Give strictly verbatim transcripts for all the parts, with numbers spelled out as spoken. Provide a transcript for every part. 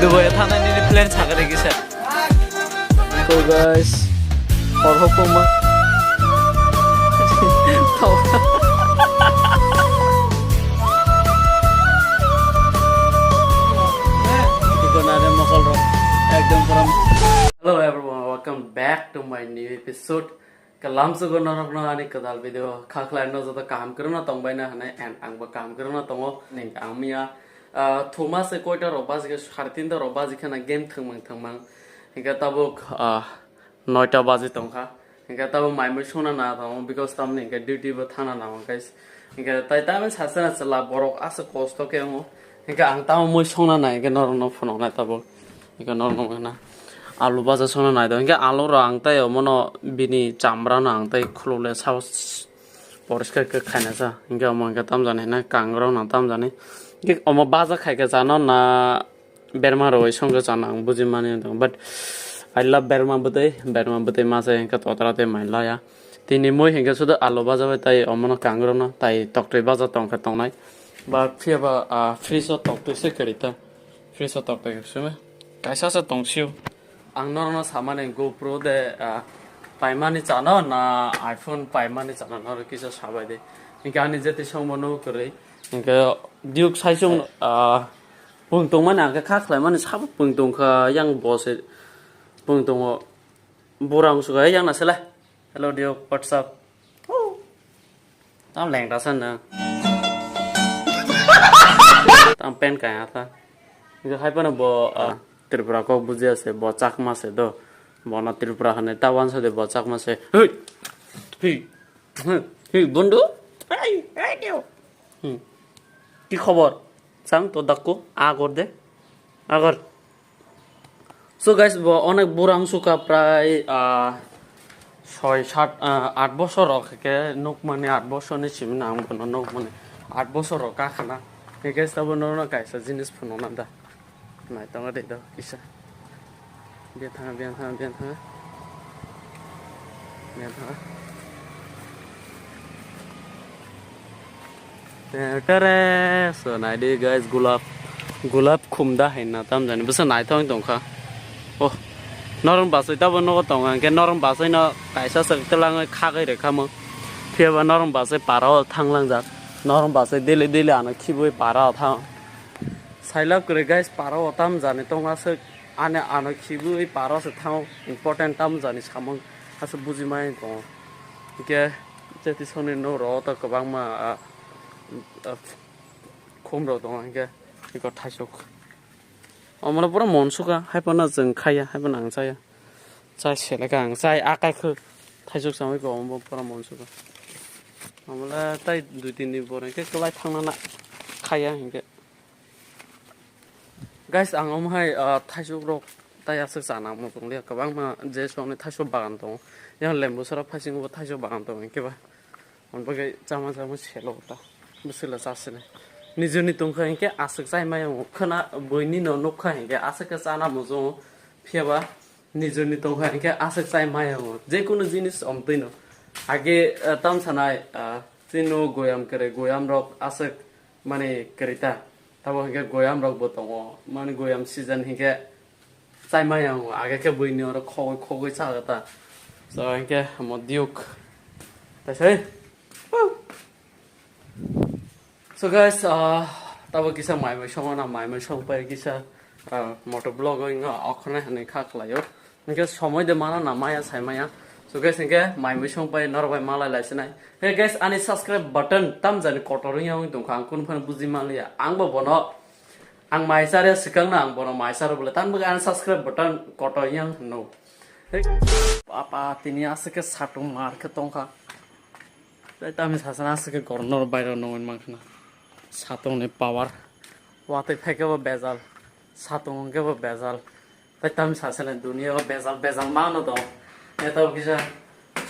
Dubai thangnani plan sakha rikisa. So guys, hor hokoma. Hello everyone, welcome back to my new episode. Kalam sugo norokno ani kwtal video kha khlaino joto kaham kwrwngno tongbaina hwnwi, and angbo kaham kwrwngno tongo. Ning ang miya, ah, thuma se koita rok bajikhe, sare tinta rok bajikhe na game thwngmang thwngmang. Hinkhe tabuk, ah, noita baji tongkha. Hinkhe tabuk mai mui songna na tongo, because tamni hinkhe duty bo thangna nango, guys. Hinkhe tai tamni sasana chwla borok aswk kosto khe wngo. Hinkhe ang tamo mui songna nai, hinkhe norokno phunuknai tabuk. Hinkhe norokno wngkha na alu baja songna nai do. Hinkhe alu rok ang tai omono bini chamra no ang tai khuluk le sao poriskar khe khaina sa. Hinkhe omo hinkhe tamjani hinwi kangrok no tamjani. Hinkhe omo baja khaikhe chano na berma rwui songkhe chana ang buji mani wng tongo. But I love berma bwtwi, berma bwtwi masa hinkhe totra tei mai laya. Tini mui hinkhe sudu alu baja bai tai omono kangrokno tai toktwi baja tongkhe tongnai. But phiyaba, ah, fridge o toktwi se kwrwi ta. Fridge o toktwi se kaisa se tongsio. Ang norokno samani GoPro de, ah, paimani chano na iPhone paimani chano norok kisa sabai de. Hinkhe ani jeti songbo nugo kwrwi. Hinkhe Duke saisung, ah, pung tongmani ang khe kha khlaimani sabo pung tongkha, yang bo se pung tongo. Bura wng sukha, yang na sele. Hello, Duke, what's up? Oh. Tam lengta san na. Tam pen kaya ta. Hinkhe hai phano bo, ah, Tripura kok buji ase, bo Chakma se do. Bo na Tripura hane ta wansa de bo Chakma se. Hey! Hey! Hey, বন্ধু? এই, এই কেউ? হুম। কি খবর? চাং তোর দাক্কু? আ কর দে। আ কর। So guys, bo onek bura wng sukha prai, ah, soi, sat, ah, at bosor rok khe nukmani, at bosor ni simi nang bono nukmani, at bosor rok kakhana. Guys, tabuk norokno kaisa jinis phunukna da. Nai tongo de do kisa. Biya thanga, biya thanga, biya thanga. Biya thanga. Te-, tere, so nai di guys, gulab, gulab khumda hai na tam jani bwsa naithok tongkha. Oh, norok basai tabo nogo tongo, hwnkhe norok basai no kaisa sak twlangwi khagwi rwkha mo. Phiyaba norok basai para o thanglangjak. Norok basai daily daily ano khibui para o thang. Sailab kwrwi guys, para o tam jani tong aswk, ani ano khibui para o se thango, important tam jani samung aswk bujimai tongo. Hinkhe jeti soni nok rok to kwbangma, ah, ah, khum rok tongo, hinkhe eko thaisok. Omono pura mon sukha, hai phano chwng khaiya, hai phano ang chaya. Chai seleka ang chai akai kho, thaisok samai ko omo pura mon sukha. Omola tai dui tin din pore hinkhe kwlai thangna na khaiya hinkhe. Guys, ang omo hai, ah, thaisok rok tai aswk chana muchung liya, kwbangma je songni thaisok bagan tongo. Yang lembu sora phaisingo bo thaisok bagan tongo, hinkhe ba. Hwn bagwi chama chama selo ta. Bwswla chasene. Nijoni tongkha hinkhe aswk chai maya wng. Khwna buini no nukha hinkhe aswk khe chana muchungo. Phiyaba nijoni tongkha hinkhe aswk chai maya wng. Jekunu jinis omtwino. Age, ah, tam sanai, ah, chini goyam kwrwi, goyam rok aswk mani kwrwi ta. Tamo hinkhe goyam rok bo tongo. Mani goyam season hinkhe chai maya wng. Age khe buini oro khogwi khogwi chagata. So hinkhe mo Duke. Taisai. So guys, ah, tabo kisa mai mai songna, mai mai song pai kisa, ah, moto vlog o inga okhonai hani kha khlaio. Hinkhe somoi de mana na maya sai maya. So guys, hinkhe mai mai song pai norok bai malai lai sinai. Hey guys, ani subscribe button tam jani kotor wng yang tongkha, ang kunu phano buji manliya. Ang bo bono, ang mai sare swkang na ang bono mai sare bole. Tan bagwi ani subscribe button kotor yang no. Hey, papa, tini aswk khe satung mar khe tongkha. Tai tami sasana aswk khe gornor bairo nongwi mankha na. Satungni power. Watwi phaikhe bo bejal. Satung hwnkhe bo bejal. Tai tami sasana duniya o bejal, bejal mano tong. Eto kisa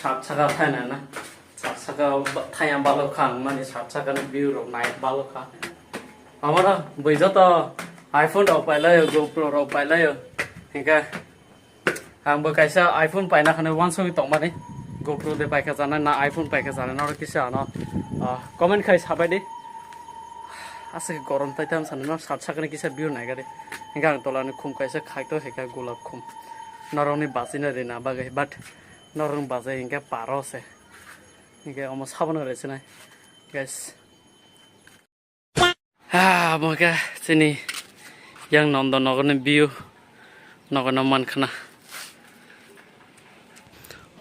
sat saka thaina na. Sat saka ba-, thaya balo kha ang mani sat saka ni view rok nai balo kha. Amara bui joto iPhone rok pailaio, GoPro rok pailaio. Hinkhe Ang bo kaisa iPhone paina khanai wansugwi tongmani. GoPro de paikha chanai na iPhone paikha chanai, norok kisa ano, ah, comment khai sabai di. Aswk gorom tai tam sanwi no sat sakni kisa view naigari. Hingke ang tolani khum kaisa khaito hingke gulab khum. Norokni bachina rina bagwi, but norokni bachai hingke paro se. Hingke omo sabono resinai, guys. Ah, omo khe chini yang Nondonagarni view nogono mankhana.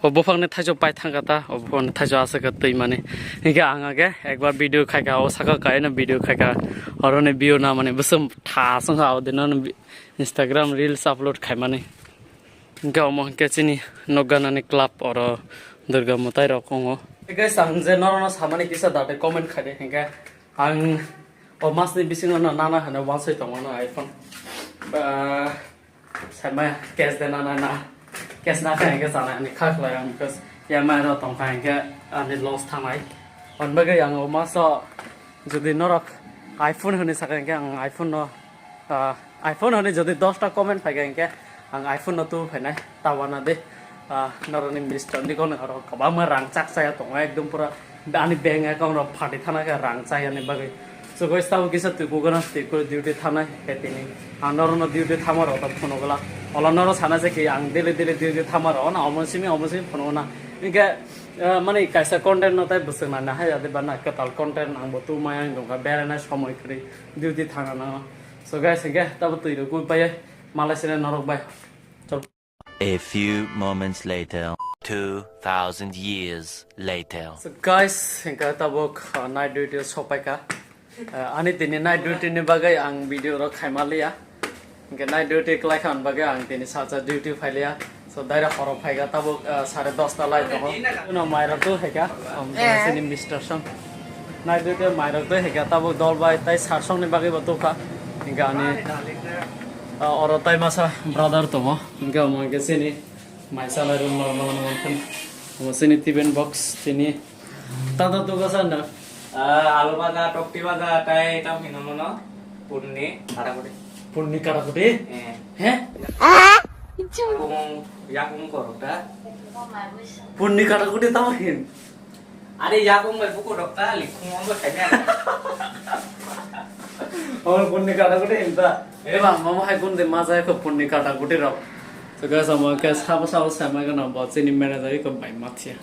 O buphangni thaichuk pai thangkha ta, o buphangni thaichuk aswk khe twi mani. Hinkhe ang age ekbar video khaikha, o saka kaino video khaikha, oroni view namani bwswk thas wngkha, o dino Instagram reels upload khaimani. Hinkhe omo hinkhe chini nokganani club oro Durga mwtai rok wngo. Guys, ang je norokno samani kisa date comment khaidi hinkhe. Ang o masni bisingo no nana hwnwi wansoi tongo no iPhone. Ba, saimaya cash de nana na. Cash na kha hingke chana ani kha khlai ang, because E M I rok tong kha hingke ani loss thangnai. On bagwi ang o maso jodi norok iPhone hwnwi sakha hingke ang iPhone no, ah, iPhone hwnwi jodi dosta comment phaikha hingke ang iPhone no tubu phainai, ta wana de. Ah, norokni Mister Nikon oro kwbangma rang chak chaya tongo, ekdom pura ani bank account rok phatwi thana khe rang chayani bagwi. So guys, tabuk kisa twi kukuna twi kuk duty thanai khe tini ang norokno duty thama rok ta phunukla. Ola norok sana je ki ang daily daily duty thama rok na omo simi omo simi phunukna. Hinkhe, ah, mani kaisa content no tai bwswk nana hai ya de bana kwtal content ang bo tu maya ang dongkha beraina somoi kwrwi duty thana nango. So guys, hinkhe tabuk twi rok kuk pai malai sini norok bai. A few moments later. Two thousand years later. So guys, hingke tabuk, uh, night duty o sopaikha. Uh, ani tini night duty ni bagwi ang video rok khaima liya. Hingke night duty kwlai kha hwn bagwi ang tini salsa duty phai liya. So daira horo phaikha tabuk, uh, sare dosta lai tongo. Uno mairok tu haikha, um, Eh. sini Mister Song. Night duty mairok tu haikha tabuk dol bai tai sar song ni bagwi bo tukha. Hingke ani, uh, oro tai masa brother tongo. Hingke omo hingke sini. Mai salai room normal normal khan. Omo sini tiffin box tini. Tata tu ka sana. Ah, alu baja, tokti baja, tai tam hino mono. Punni, karakuti. Punni karakuti? Eh. He? Yakung, yakung korok da. Punni karakuti tamo hin. Are yakung bai buku dokta likhung ongko saimya. Oh, punni karakuti hinta. Eh. Eba, mama hai kun de maza ko punni karakuti rok. So guys, amo ke sabo sabo saimai gana bo chini manager ko bai mathia.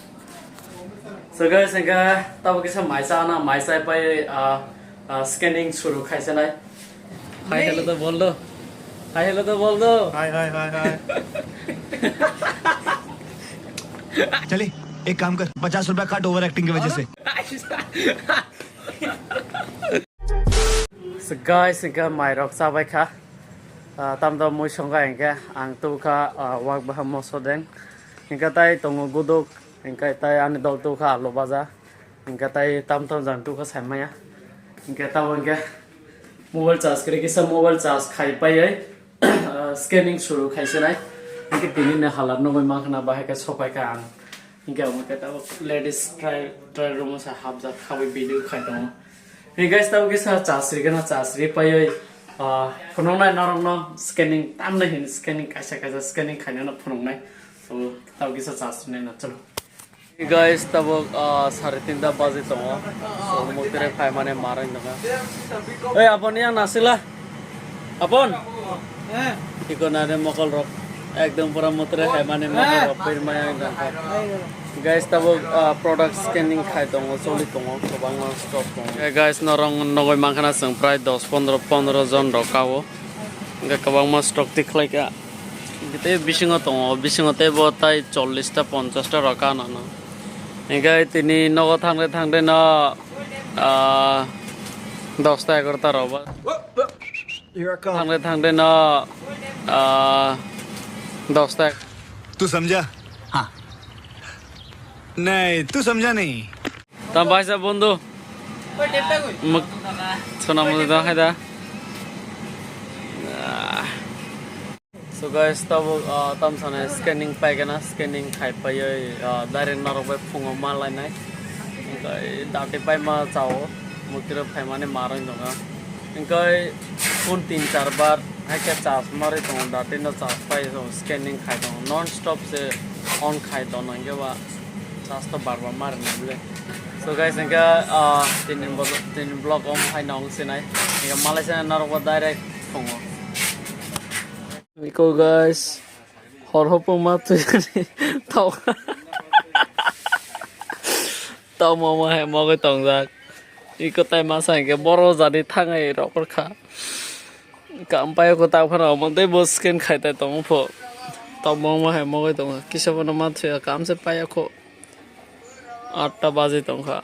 So guys, engka tabo kisa maisa ana maisa pai, ah, ah, scanning suru khaisa nai. Hi hello to bol do. Hi hello to bol do. Hi, hi, hi, hi. चलिए, एक काम कर, पचास रुपया काट over acting की वजह से। So guys, engka mairok chabai kha. Ah, tamto mui songkha engke ang tubukha, ah, wak baha moso deng. Engka tai tongo guduk, engka tai ani dol tubukha alu baja. Engka tai tamto jang tubukha saimaya. Engka tabo engke mobile charge kiri kisa mobile charge khai paiye. Ah, scanning suru khaise nai. Engke tini ne halat nugui mankha na bahai khe sopai kha ang. Engke amo khe tabo ladies try, try room o sa hapjak khaui video khai tongo. Hey guys, tabo kisa chasri gana chasri paioi, ah, phunuknai norokno scanning tamna hin scanning kaisa kaisa scanning khainano phunuknai. So tabo kisa chasri nai na chalo. Hey guys, tabo, ah, sare tinta baji tongo. So muktere phaimani maroi nonga. Hey, aboni yang nasila. Apon? Eh. Iko nare mokol rok. Ekdom pura mutre hai mane mokol rok pir maya wng tongkha. Guys, tabuk, ah, product scanning khai tongo, choli tongo, kwbangma stock tongo. Eh, guys, norong nogoi mankha na chwng prai dos pondro, pondro jon rok kao. Hingke kwbangma stock tikhlai kha. Tei bisingo tongo, bisingo tei bo tai chollish ta, ponchash ta rok ka nang nang. Hingke tini nogo thangde thangde no, ah, dos ta, egaroh ta rok ba. Thangde thangde no, ah, dos ta. तू समझा? हाँ। नहीं, तू समझा नहीं। Tam bai sa bondhu. Mak sona mo da hai da. Ah. So guys, tabuk, ah, tam sana scanning paigana, scanning khai paioi, ah, direct norok bai phungo ma lainai. Hingke dati pai ma chao, mukti rok phaimani maroi nonga. Hingke phone tin char bar hai khe charge maroi tongo, dati no charge pai tongo, scanning khai tongo, non stop se on khai tongo hingke ba. Last o bar bar mar ni bile. So guys, engka, ah, tini vlog, tini vlog om hai nong sinai. Engka Malaysia na norok direct thongo. Iko guys, hor hopong ma tui tau. Tau momo hai mogoi tongjak. Iko tai masa engke boro jadi thangai rok kha. Kam payo ko tak phano omo tei bo scan khai tai tongo pho. Tamo mo hai mogoi tongo. Kisa bono ma thuya kam se payo ko. Atta baji tongkha.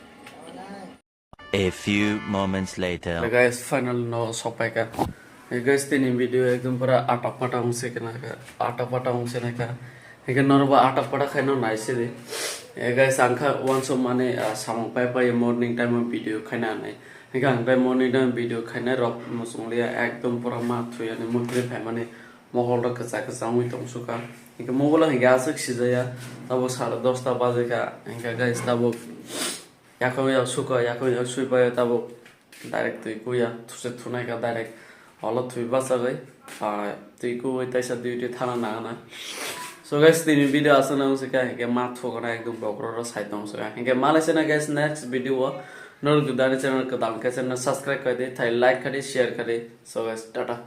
A few moments later. Hey guys, final no sopaika. Hey guys, tini video ekdom pura atak patak wngse kena ka. Atak patak wngse na ka. Hingke norba atak patak khaino naisidi. Hey guys, angkha wansuk mani, ah, samung pai pai morning time o video khaina nai. Hingke ang tai morning time video khainai rok muchung liya ekdom pura ma thuyani mukri phaimani mohol rok kwchak kwchak wngwi tongsuka. Hingke mobile o hingke aswk sijaya, tabuk sare dosta baje ka, hingke guys tabuk yakung yak suka, yakung yak sui paio tabuk direct twi kuya, thuse thunai ka direct olo thwi bachagwi, ah, twi kuwi taisa duty thana nangana. So guys, tini video aswk nang sika, hingke ma thukana ekdom bokrok rok sai tong sika. Hingke malai sina guys, next video o norok judani channel kwdam khe channel subscribe khai di, thai like khai di, share khai di. So guys, tata.